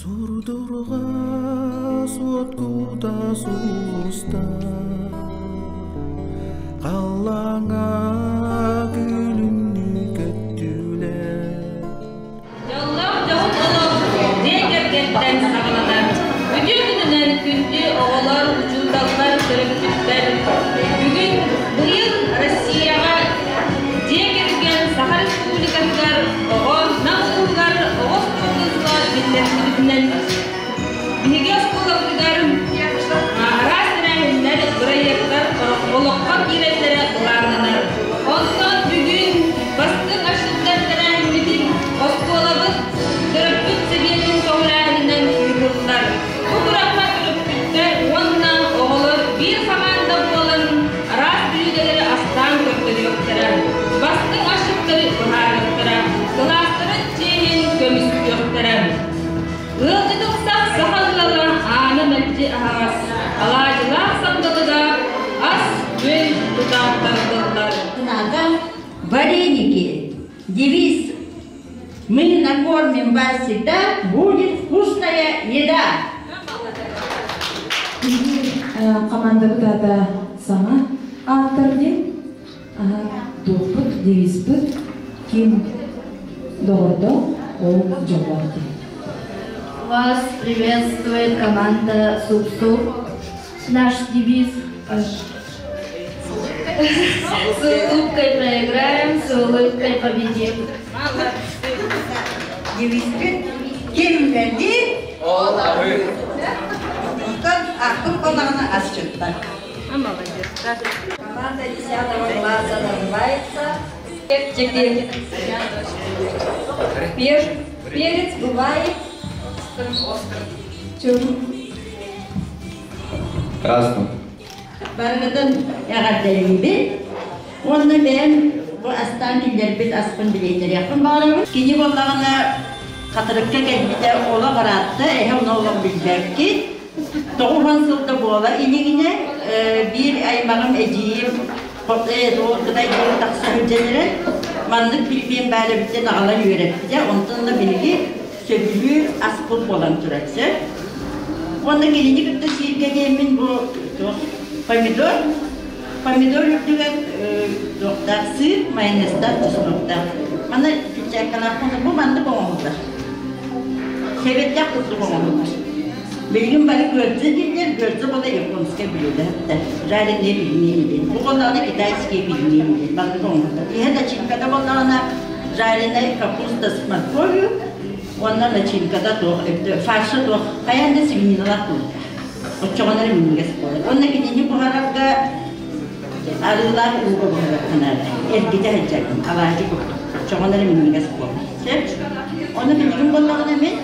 Сурдурҕас уот кута сулустар, Халлааҥҥа күлүмнүү көттүлэр. Дьоллоох дьоһун олох дьиэ кэргэнтэн саҕаланар. Үтүө күнүнэн күндү оҕолор, учууталлар, төрөппүттэр. Бүгүн быйыл Россияҕа дьиэ кэргэн Саха Республикатыгар оҕо Нам улууһугар оҕо спордун сыла биллэриллибитинэн биһиги оскуолабытыгар араас тэрээһиннэр, бырайыактар олоххо киирэллэрэ былааннанар. Онтон бүгүн бастыҥ асчыттар тэрээһиммитин оскуолабыт төрөппүт сэбиэтин көҕүлээһининэн ыытыллар. Бу күрэххэ төрөппүттэр уонна оҕолор биир хамаанда буолан араас бүлүүдэлэри астаан көрдөрүөхтэрэ, бастыҥ асчыттары быһаарыахтара, кылаастарын чиэһин көмүскүөхтэрэ. Ыалдьытымсах саха ыала аана мэлдьи аһаҕас, алаадьылаах сандалыга ас-үөл тута тардыллар. Надо вареники. Девиз «Мы накормим вас всегда, будет вкусная еда». Командабыт аата саҥа ааттар диэн туохпут, девизпыт ким доҕордоох, ол дьоллоох диэн. Вас приветствует команда Суп-Суп. Наш девиз «С улыбкой проиграем, с улыбкой победим». Девизпит ким үлэлиир, Ол аһыыр. Оттон ахпыт буоллаҕына асчыттар. Молодецтар. Команда 10 класса называется Теперь перец бывает Чөм. Красным. Барыгытын эҕэрдэлиибин уонна бэйэм бу астаан киллэрбит аспын билиһиннэриэхпин баҕарабын. Кини буоллаҕына хатырыкка кэлбитэ олох ыраатта, эһэ ону олох билбэккит. 90 сылда буола илигинэ биир аймаҕым эдьиийим Кытай дьоно тахса сылдьан эрэн маннык билбиэн баар эбиттэн аҕалан үөрэппитэ. Онтон да биһиги сөбүлүүр аспыт буолан турар сөп. Уонна кинини кытта сииргэ диэммин бу туох помидор, помидор үрдүгэр туохтаах сыыр, майонезтаах, чесноктаах. Маны перчаткалаах бу маннык оҥоһуллар. Сэбирдэх курдук оҥоһуллар. Билигин бары гёдза дииллэр, гёдза буола японскай блюдо. Жареные пельмени диэн. Бу буоллаҕына китайские пельмени диэн. Маннык оҥоһуллар. Иһэ начинката буоллаҕына жареная капуста с морковью, уонна начинката туох, фарша туох, хайаан да свининалаах буолуохтаах. Оччоҕуна эрэ минньигэс буолар. Уонна кинини буһарарга арыылаах ууга буһарыахха наада. Эргитэ сылдьаргын, алаадьы курдук. Оччоҕуна эрэ минньигэс буолар. Сөп? Ону билигин буоллаҕына мин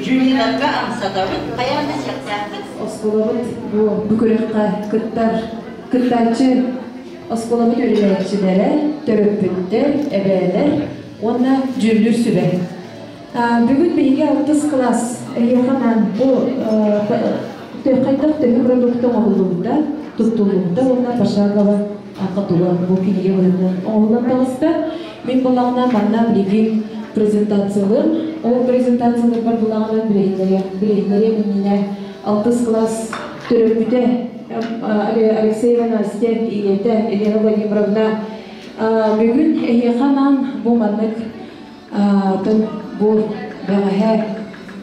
жюриларга амсатабын, хайаан да сиэхтээхпит. Оскуолабыт бу бу күрэххэ кыттар кыттааччы оскуолабыт үөрэнээччилэрэ, төрөппүттэр, эбээлэр уонна дьүүллүүр сүбэ. Бүгүн биһиги алтыс кылаас эһиэхэ анаан бу хайдах төһө продукта оҥоһуллубута, туттуллубута уонна пошагово хотуга бу кинигэ быһыытынан оҥоһуллан таҕыста. Мин булаҕына манна билигин презентациялыам. Ол презентацияларбар булаҕынан билиһиннэриэм иннинэ алтыс кылаас төрөппүтэ Алексеева Настя ийэтэ Елена Владимировна бүгүн эһиэхэ анаан бу маннык бу бэҕэһээ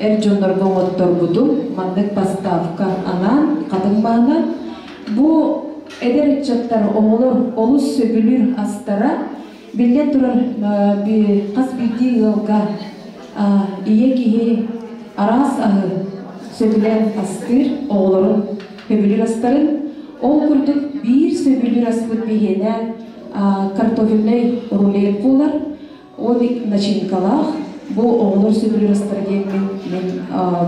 эр дьоннорго оҥотторбутум маннык поставка анаан хатыҥ маана бу эдэр ыччаттар оҕолор олус сөбүлүүр астара биллэн турар хас биирдии ыалга ийэ киһи араас аһы сөбүлээн астыыр оҕолорун сөбүлүүр астарын ол курдук биир сөбүлүүр аспыт биһиэнэ картофельнай рулет буолар Ол начинкалаах бу оҕолор сөбүлүүр астара диэн мин мин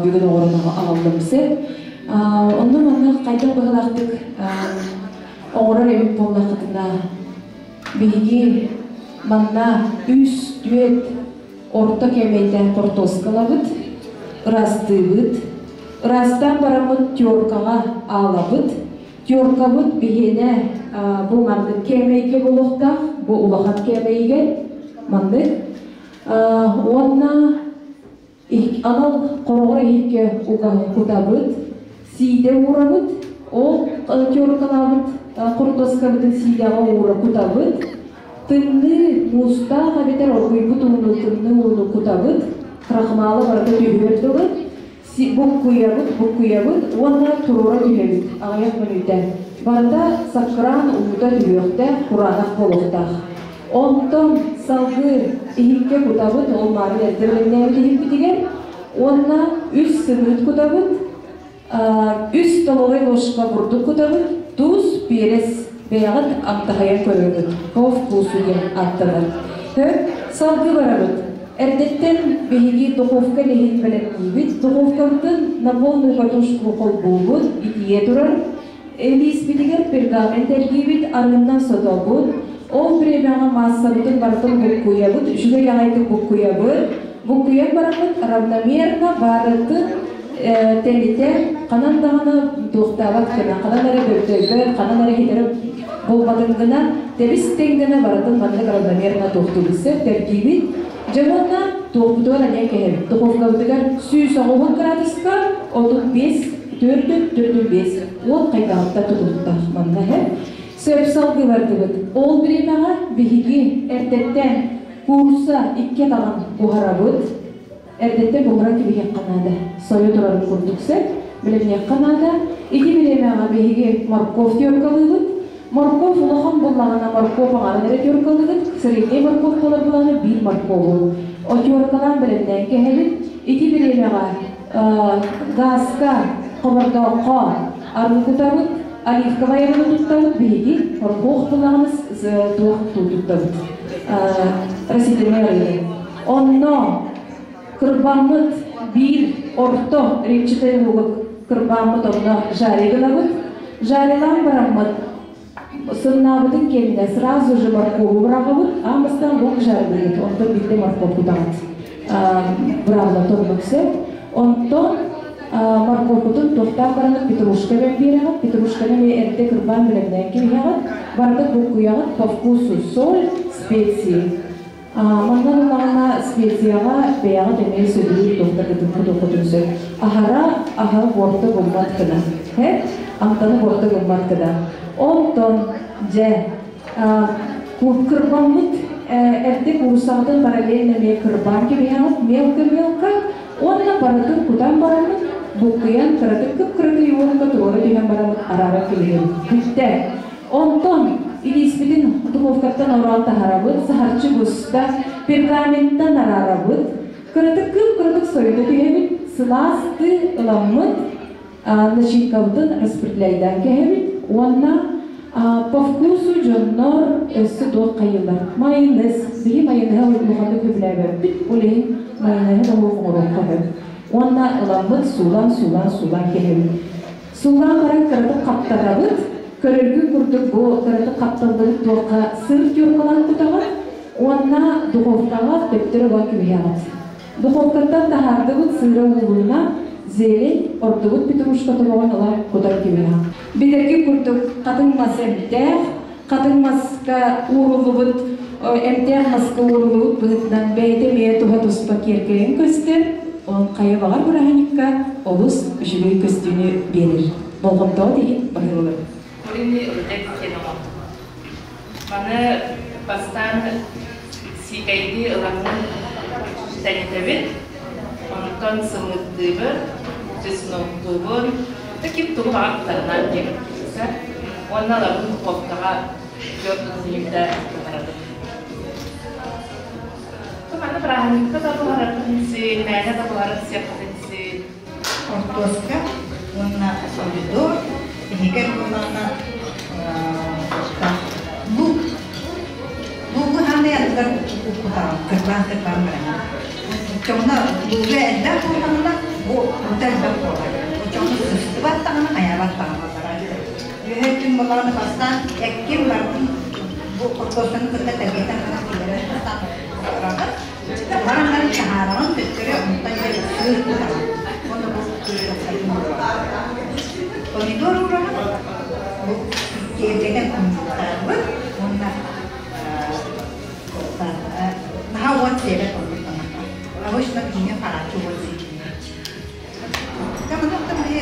бүгүн оҕорон аҕаллым сөп. Онно манна хайдах быһыылаахтык оҥорор эбит буоллаххытына биһиги манна үс түөрт орто кээмэйдээх хортуоска ылабыт, ыраастыыбыт. Ыраастаан бараммыт теркаҕа аалабыт. Теркабыт биһиэнэ бу маннык кээмэйгэ буолуохтаах, бу улахан кээмэйигэр маннык. Уонна Анал хороҕор иһиккэ уган кутабыт, сиидэ уурабыт, ол теркалаабыт хортуоскабытын сиидэҕэ уура кутабыт, тымныы муустаах эбэтэр оргуйбут ууну тымныы ууну кутабыт, крахмала барыта түһүөр дылы буккуйабыт, буккуйабыт уонна туруора түһэбит аҕыйах мүнүүтэ. Барыта саккыраан уута түһүөхтээх, кураанах буолуохтаах. Онтон салгыы иһиккэ кутабыт, ол маарын эрдэ бэлэмнээбит иһиппитигэр уонна үс сымыыт кутабыт, үс столовай ложка бурдук кутабыт, туус, перец бэйэҕит амтаһыйан көрөҕүт, по вкусу диэн ааттанар. Хөп, салгыы барабыт. Эрдэттэн биһиги духовка лиһин бэлэмниибит. Духовкабытын на полную катушку холбуубут, итийэ турар. Илииспитигэр пергамент эргиибит, арыыннан сотобут. Ол бириэмэҕэ маассабытын барытын буккуйабыт, үчүгэй аҕайдык буккуйабыт. Буккуйан бараммыт равномерно барытын тэлитэ ханан даҕаны туохтаабат гына, ханан эрэ бөлтөйбөт, ханан эрэ хитэрэ буолбатын гына, тэбис тэҥ гына барытын маннык равномерно туохтуубут сөп, тэргиибит. Дьэ уонна туохпутугар эмиэ кэһэбит. Духовкабытыгар 190 градуска 35 төрдүн төрдүн 5 уот хайдаҕытта тутулуктаах манна иһэр. Сөп салгыы бардыбыт. Ол бириэмэҕэ биһиги эрдэттэн куурса икки атаҕын буһарабыт. Эрдэттэн буһаран кэбиһиэххэ наада. Сойо турарын курдук сөп. Бэлэмниэххэ наада. Ити бириэмэҕэ биһиги морковь теркалыыбыт. Морковь улахан буоллаҕына морковь аҥарын эрэ теркалыыгыт. Средний морковь буолар буоллаҕына биир моркову. Отеркалаан бэлэмнээн кэһэбит. Ити бириэмэҕэ газка, хобордооххо арыы кутабыт, оливковай арыыны туттабыт, биһиги морковь буоллаҕына туох туттабыт. Растительнай арыыны. Онно кырбаммыт биир орто репчатый лугу кырбааммыт онно жари гынабыт. Жарилаан бараммыт сымнаабытын кэннэ сразу же моркову быраҕабыт, аан лук жарилыйыт, онтон биирдэ морковь кутаҕыт. Быраҕыла тоннук сөп. Онтон морковкутун туохтаан бараҥыт петрушка биэрэҕит, петрушканы эмиэ эрдэ кырбаан бэлэмнээн кэбиһэҕит, барыта буккуйаҕыт по вкусу соль, специи. Манна ыллаҕына специяҕа бэйэҕит эмиэ сөбүлүүр туохтаргытын кутуоххутун сөп. Аһара аһа буорта гыммат гына. Һэ? Амтаны буорта гыммат гына. Онтон дьэ кырбаммыт эрдэ куурусаҕытын параллельно эмиэ кырбаан кэбиһэҕит мелко-мелко уонна барытын кутан бараммыт буккуйан кыратык кып-кыракый уокка туруора түһэн бараммыт арааран кэбиһэбит. Бүттэ. Онтон илииспитин духовкаттан ороон таһарабыт, саһарчы буста, пергаменттан араарабыт, кыратык кып-кыратык сойута түһэбит, сылаас тыы ыламмыт, начинкабытын распределяйдаан кэһэбит уонна по вкусу дьоннор өссө туох хайыылар. Майонез, биһи майонеһы улаханнык сөбүлээбэппит, ол иһин майонеһы оһуох оҥоруохха сөп. Уонна ыламмыт суулаан-суулаан суулаан кэһэбит. Суулаан баран кыратык хаптатабыт, көрөргүт курдук бу кыратык хапталлыбыт туохха сыр тюркалаан кутаҕыт уонна духовкаҕа төптөрү уган кэбиһэҕит. Духовкаттан таһаардыбыт сыыра уулунна, зелень, ордубут петрушка тобоҕун ыла кутан кэбиһэҕит. Билэргит курдук хатыҥ мас эмтээх, хатыҥ маска ууруллубут, эмтээх маска ууруллубут быһыытынан бэйэтэ эмиэ туһа туспа киэркэйэн көстөр, он хайа баҕар бырааһынньыкка олус үчүгэй көстүүнү биэрэр. Болҕомтоҕут иһин баһыылар. Куриный рулет диэн оҥордум. Маны бастаан сиикэйдии ыламмын тэнитэбин, онтон сымыыттыыбын, чесноктуубун, таким тугу баҕар кутарынан диэн Уонна ылабын духовкаҕа 4 мүнүүтэ буһарабын. Маны бырааһынньыкка да буһарарбын син, мээнэ да буһаран сиэххитин син. Хортуоска уонна помидор, иһигэр буоллаҕына лук. Лугу хаамай аттыгар кутаҕын, кырбаан-кырбаан бараҕын. Оччоҕуна луга элбэх буоллаҕына, бу тута элбэх буолар. Оччоҕуна сыстыбат даҕаны, хайаабат даҕаны барар. Үөһэ өттүн буоллаҕына бастаан эккин барытын бу хортуосканы кытта тэлгэтэн баран киллэрэн бастаан ураҕын. Баран баран таһаараҕын, төттөрү онтон дьэ сыыр кутаҕын. Уонна бу помидор уураҕын, бу киэргэтэн умнуктаабыт уонна наһаа уот сиэбэт оннук. Обычно бүтүннүү харааччы уол сииллэр. Таманаттан биһи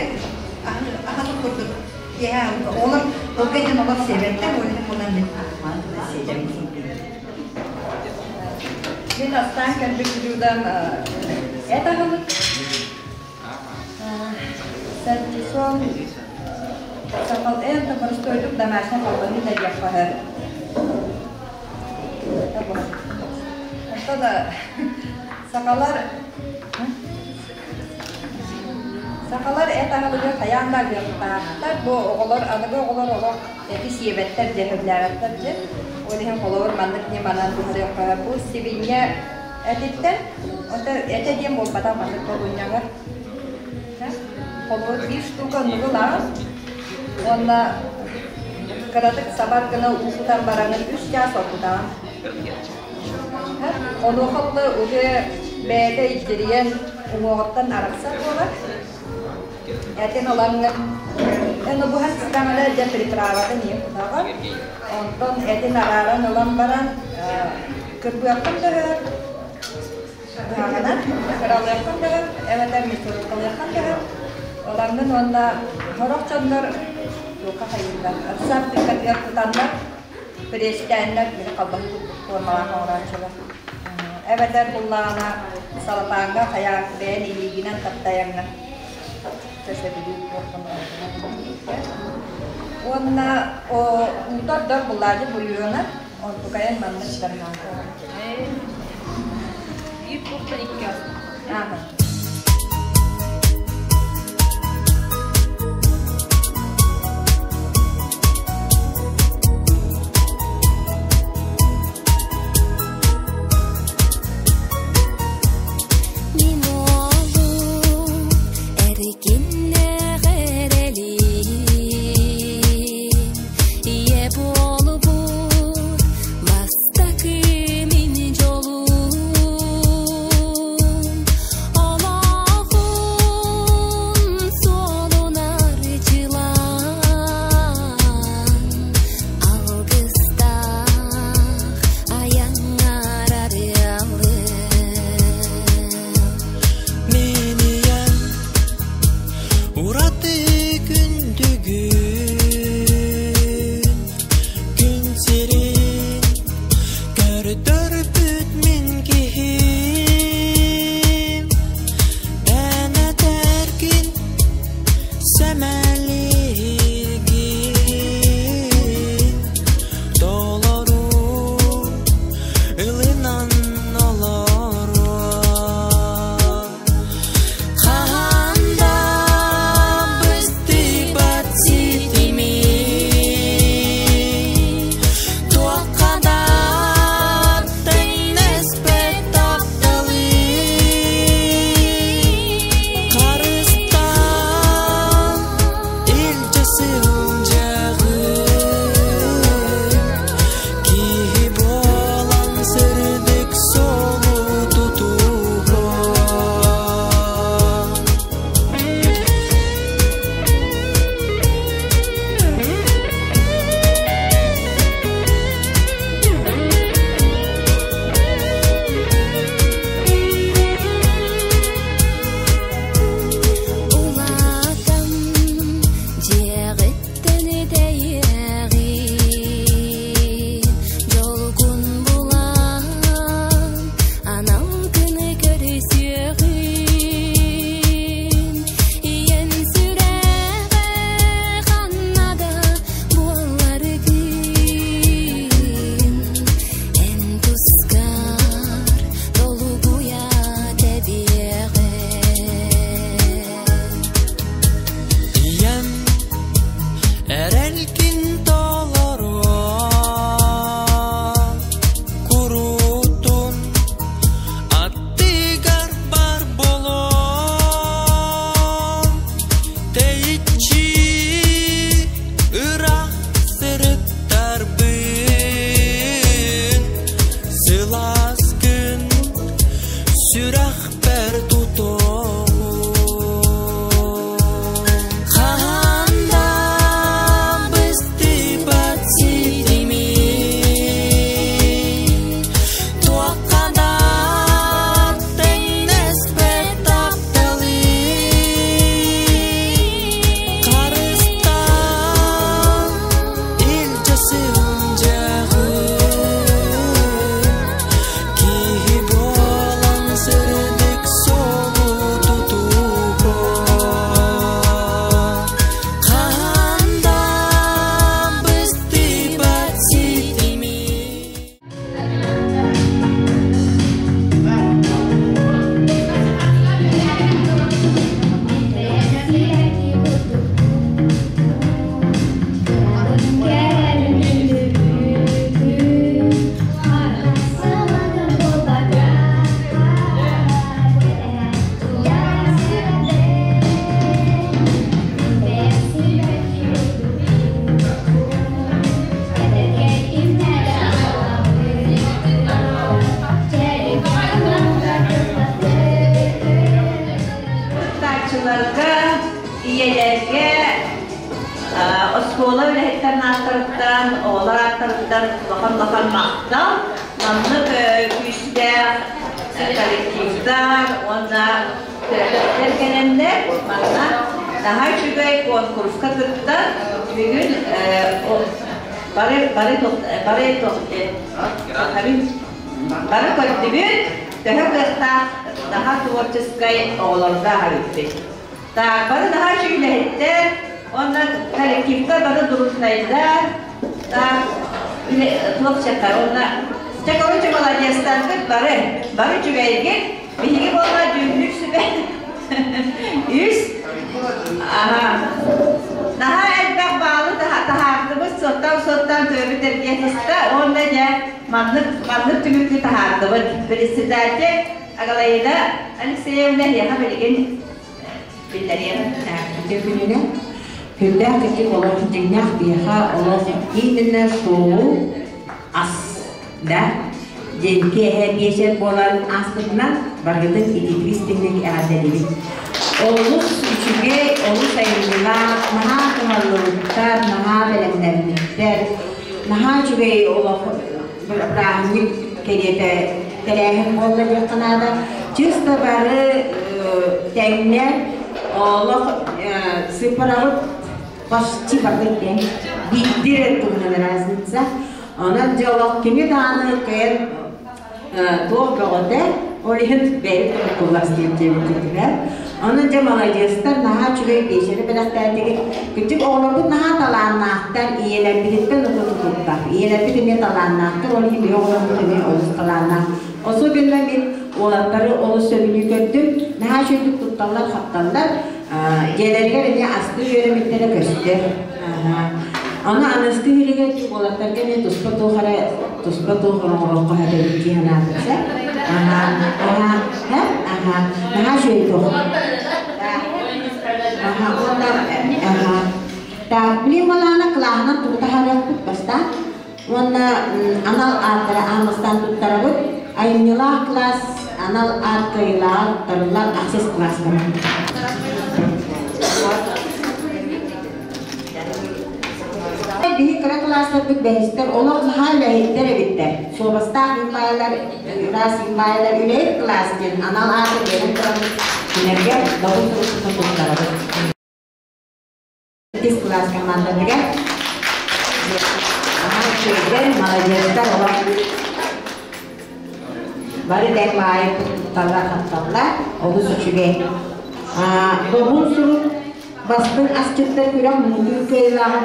аһылык курдук киэһэ оҕолор тылга дьон олох сиэбэттэр, ол иһин булан мин аһымаан гына сиэдэбин сиибин. Мин астаан кэлбит блюдам эт аһылык. Сальтисон сахал эн простойдук домашний колбаны да диэххэ Онто да сахалар сахалар эт аһылыгы хайаан да аһыахтаахтар. Бу оҕолор аныгы оҕолор олох эти сиэбэттэр дьэ, сөбүлээбэттэр дьэ. Ол иһин холобур маннык ньыманан буһарыахха. Бу сибинньэ этиттэн, онто этэ диэн буолбатах маннык толунньаҥар. Холобур биир штука оннугу ылаҕын уонна кыратык сабар гына уу кутан бараҥын үс чаас оргутаҕын. Онуоха була уже бэйэтэ илдьирийэн уҥуоҕуттан арахсар буолар. Этин ылаҥҥын эн буһан сытаҥына дьэ приправатын ийэ кутаҕын. Онтон этин арааран ылан баран кырбыаххын да сөп, быһаҕынан кыралыаххын да сөп, эбэтэр мясорубкалыаххын да сөп. Ылаҥҥын уонна сорох дьоннор туохха хайыыллар, рецептикатыгар кутаннар Престээннэр били халбаһы курдук формалаах оҥорооччулар. Эбэтэр буллаҕына салапааҥҥа хайаан бэйэн илиигинэн таптайаҥҥын сөбүлүүр туоххун Уонна уута ордор буллаадьы бульона, онтукайын маннык дарыһаан. Биир куртан икки ас. Ааһа. Мин уолум эркиннээх эрэлим, ийэ буолбут бастакы мин дьолум. Олоҕун суолун арчылаан, алгыстаах айаҥҥар арыаллыы. Мин ийэм ураты күндүгүн, күн сирин көрдөрбүт мин киһим. Эн этэргин сэмэлиигин, толору ылынан олоруом. Хаһан да быстыбат ситимин, туохха да тэҥнэспэт тапталы харыстаан илдьэ сылдьаҕын. Киһи буолан сырдык суолу тутуһуо. Улаатан дьиэҕиттэн тэйиэҕин, дьолгун булан анал күнү көрүсүөҕүн. Ийэн сүрэҕэ ханна да буолларгын, эн тускар толугуйа тэбиэҕэ. Ийэм эрэлгин толоруо, куруутун аттыгар бар буолуом. Тэйиччи ыраах сырыттарбын, сылаас күн сүрэхпэр тутуоҕум. Хаһан да быстыбат ситимин, туохха да тэҥнэспэт. Кыттааччыларга, ийэлэргэ оскуола үлэһиттэрин ааттарыттан, оҕолор ааттарыттан улахан-улахан махтал. Маннык күүстээх коллективтар уонна төрөппүттэр кэлэннэр манна наһаа үчүгэй куонкуруска кыттан бүгүн бары бары бары бары көрдүбүт, төһө кыахтаах наһаа творческай оҕолорго аһарыппыт. Так, бары наһаа үчүгэй үлэһиттэр, уонна коллективка бары дружнайдар, так, туох уонна чэ, короче, молодецтаргыт бары, бары үчүгэйгит, биһиги буолла дьүүллүүр сүбэ үс, аха, наһаа элбэх баалы таһаардыбыт, суоттаан-суоттаан төбөбүт эргийэ сыста, уонна дьэ маннык маннык түмүкү таһаардыбыт. Председатель Агалаида Алексеевна эһиэхэ билигин биллэриэм. Үтүө күнүнэн. Күндээх кырдьык олох дьиҥнээх биһиэхэ олох именно шоу ас да диэн киэһэ биэчэр буолан ааспытынан барыгытын ититик истиҥник эҕэрдэлиибит. Олус үчүгэй, олус айымньылаах, наһаа кыһаллыбыттар, наһаа бэлэмнэммиттэр, наһаа үчүгэй олох бырааһынньык кэриэтэ тэрээһин буолла диэххэ наада. Чисто бары тэҥҥэ олох сыппарабыт почти бары тэҥ. Биирдир туһунан разница. Онон дьэ олох кими даҕаны кыайан туох бөҕөтө, ол иһин бэйэбит куллас диэн диэбиккитигэр. Онон дьэ маладьыастар наһаа үчүгэй биэчэри бэлэхтээтигит. Кырдьык оҕолорбут наһаа талааннаахтар, ийэлэрбититтэн ото тутуктар. Ийэлэрбит эмиэ талааннаахтар, ол иһин биһи оҕолорбут эмиэ олус талааннаах. Особенно мин уолаттары олус сөбүлүү көрдүм. Наһаа үчүгэйдик тутталлар-хапталлар. Дьиэлэригэр эмиэ астыы үөрэммиттэрэ көстөр. Аны аныскы үөрэгэр уолаттарга эмиэ туспа туох эрэ туспа туох оҥоруохха сөп эбит дии санаатым сэ. Аха, аха, аха, наһаа үчүгэй туох. Аха, уонна аха. Так, билим балаана кылааһынан тугу таһаарыахпыт бастаан. Уонна анал ааттары аан бастаан туттарабыт. Айымньылаах кылаас анал аат кыайыылааҕар туттарыллар ахсыс кылаас барар. Биһи кыра кылаастарбыт бэһистэр олох наһаа үлэһиттэр эбиттэр. Суобастаах юнбаайалар, ыраас юнбаайалар үлэһит кылаас диэн анал ааты биэрэн турабыт. Кинилэргэ добун суруксутун туттарабыт. Иккис кылаас командатыгар аһаа үчүгэйдэр, маладьыастар олох бары тэҥ баайы тутталлар-хапталлар, олус үчүгэй. Добун сурук бастыҥ асчыттар күрэх муҥутуур кыайыылааҕа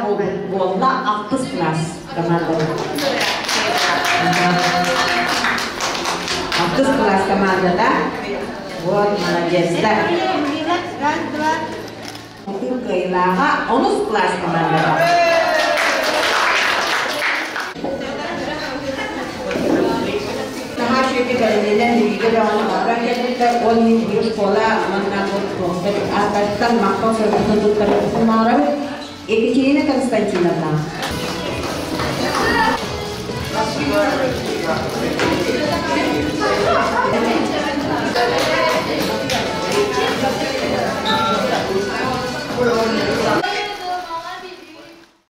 буолла алтыс кылаас командата. Алтыс кылаас командата. Вот, молодецтар. Раз, два. Муҥутуур кыайыылааҕа онус кылаас командата. Наһаа үчүгэйдик бэлэмнэнэн биһиги даҕаны оҥорон кэлбиттэр. Ол иһин биир школа уонна ааттарыттан махтал суругун туттарыахпытын баҕарабыт. Екатерина Константиновна.